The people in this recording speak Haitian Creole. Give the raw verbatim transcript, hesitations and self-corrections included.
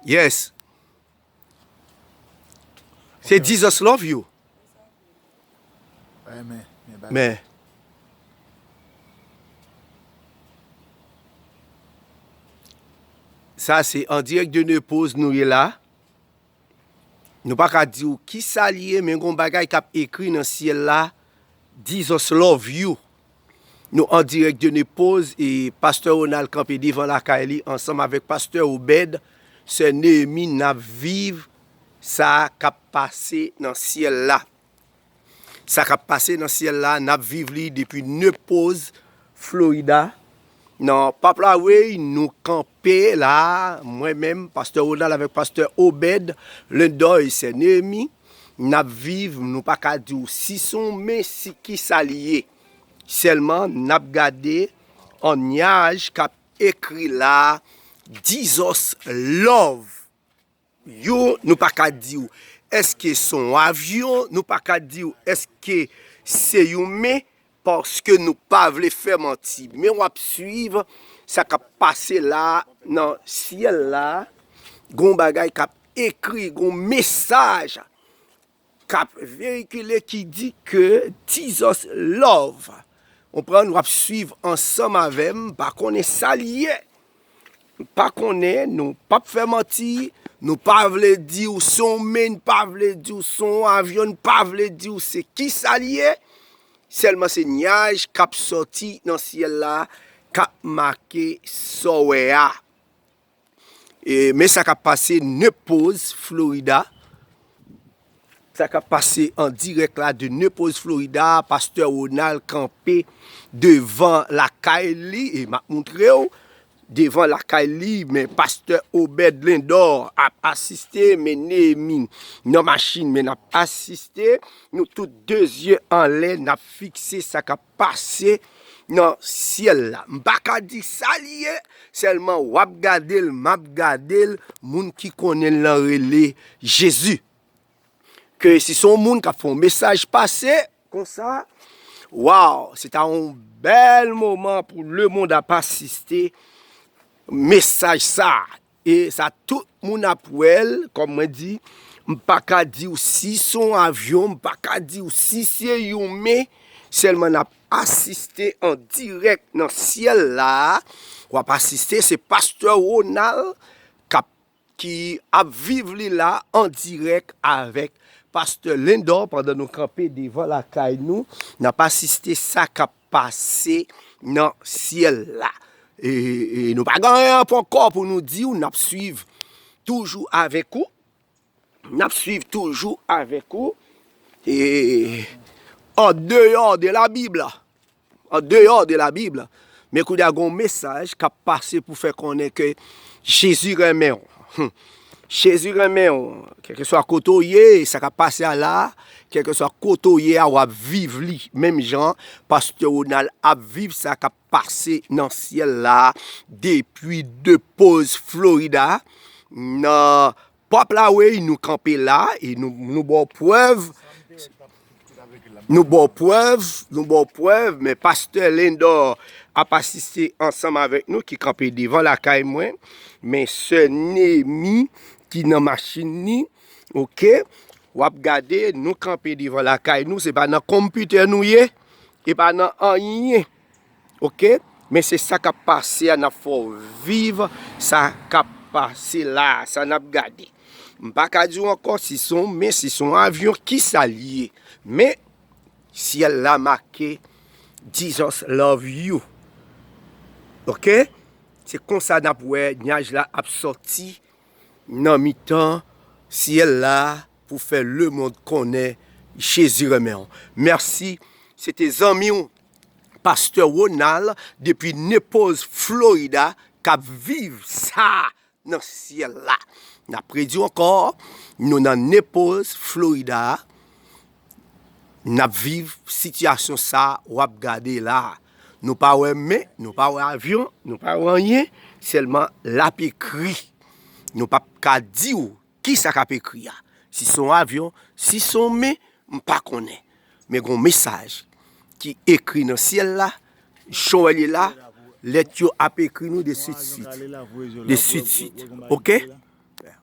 Yes. Se Jesus love you. Men, sa se an dirèk de Nepoz nou ye la. Nou pa ka di w ki sa li ye, men gon bagay k ap ekri nan syèl la, Jesus love you. Nou an dirèk de Nepoz e pastè Ronald kanpe devan lakay li ansanm avèk pastè Obed, sè Neyemi, n ap viv sa k ap pase nan syèl la. Sa k ap pase nan syèl la, n ap viv li depi Nepoz, Florida. Nan Pap Lawey, nou kanpe la, mwen menm, pastè Ronald avèk pastè Obed, Lendor e sè Neyemi, n ap viv, nou pa ka di w si se yon men si ki sa li ye. Sèlman, n ap gade yon nyaj k ap ekri la, Jesus love. Yo, nou pa ka di w èske se yon avyon, nou pa ka di w èske se yon men, paske nou pa vle fè manti. Men w ap swiv sa k ap pase la nan syèl la, gon bagay k ap ekri, gon mesaj k ap veyikile ki di ke Jesus love. Konprann, w ap swiv ansanm avè m, m pa konnen sa li ye. M pa konnen, nou p ap fè manti, nou pa vle di w se yon men, n pa vle di w se yon avyon, n pa vle di w se ki sa li ye. Sèlman se nyaj k ap sòti nan syèl la, k ap make sa w wè a. E, men sa k ap pase Nepoz, Florida. Sa k ap pase an dirèk la de Nepoz, Florida, pastè Ronald kanpe devan lakay li, e m ap montre w, devan lakay li, men pastè Obed Lendor ap asiste, men Neyemi nan machin, men n ap asiste, nou tout de zye anlè, n ap fikse sa k ap pase nan syèl la. M pa ka di sa li ye, sèlman w ap gade l, m ap gade l, moun ki konnen l lan rele Jezi. Ke si se yon moun k ap fè yon mesaj pase konsa, waw, se ta yon bèl moman pou lemonn ap asiste mesaj sa. E sa tout moun ap wè l, kòm mwen di, m pa ka di w si se yon avyon, m pa ka di w si se yon men, sèlman n ap asiste an dirèk nan syèl la. W ap asiste, se pastè Ronald k ap, ki ap viv li la an dirèk avèk pastè Lendor pandan nou kanpe devan lakay nou. N ap asiste sa k ap pase nan syèl la. E, e nou pa gen anyen ankò pou nou di w, n ap swiv toujou avèk ou. N ap swiv toujou avèk ou. E, en dehors de la Bible. En dehors de la Bible. Men kounye a gen yon mesaj k ap pase pou fè konnen ke Jezi renmen w. Hum. Jezi renmen w. Kèlkeswa kote w ye, sa k ap pase a la, kèlkeswa kote w ye a, w ap viv li. Menm jan pastè Ronald ap viv sa k ap pase nan syèl la depi Depoz, Florida, nan Pap Lawey, nou kanpe la e nou, nou ba w prèv. Nou ba w prèv, nou ba w prèv, men pastè Lendor ap asiste ansanm avèk nou ki kanpe devan lakay mwen. Men sè Neyemi ki nan machin li, oke? W ap gade, nou kanpe devan lakay nou, se pa nan konpitè nou ye, e pa nan anyen. Oke? Men se sa k ap pase a, n ap fè w viv sa k ap pase la a, sa n ap gade. M pa ka di w ankò si se yon men, si se yon avyon, ki sa l ye. Men, syèl la make Jesus love you. Oke? Se konsa n ap wè nyaj la ap sòti nan mitan syèl la pou fè lemonn konnen Jezi renmen w. Mèsi. Se te zanmi w, pastè Ronald, depi Naples, Florida, k ap viv sa nan syèl la. N ap redi w ankò, nou nan Naples, Florida. N ap viv sitiyasyon sa w ap gade la. Nou pa wè men, nou pa wè avyon, nou pa wè anyen, sèlman l ap ekri. Nou p ap ka di w kisa k ap ekri a. Si se yon avyon, si se yon men, m pa konnen. Men gen yon mesaj ki ekri nan syèl la, jan w wè l ye la, lèt yo ap ekri nou de swit swit. De swit swit. Oke?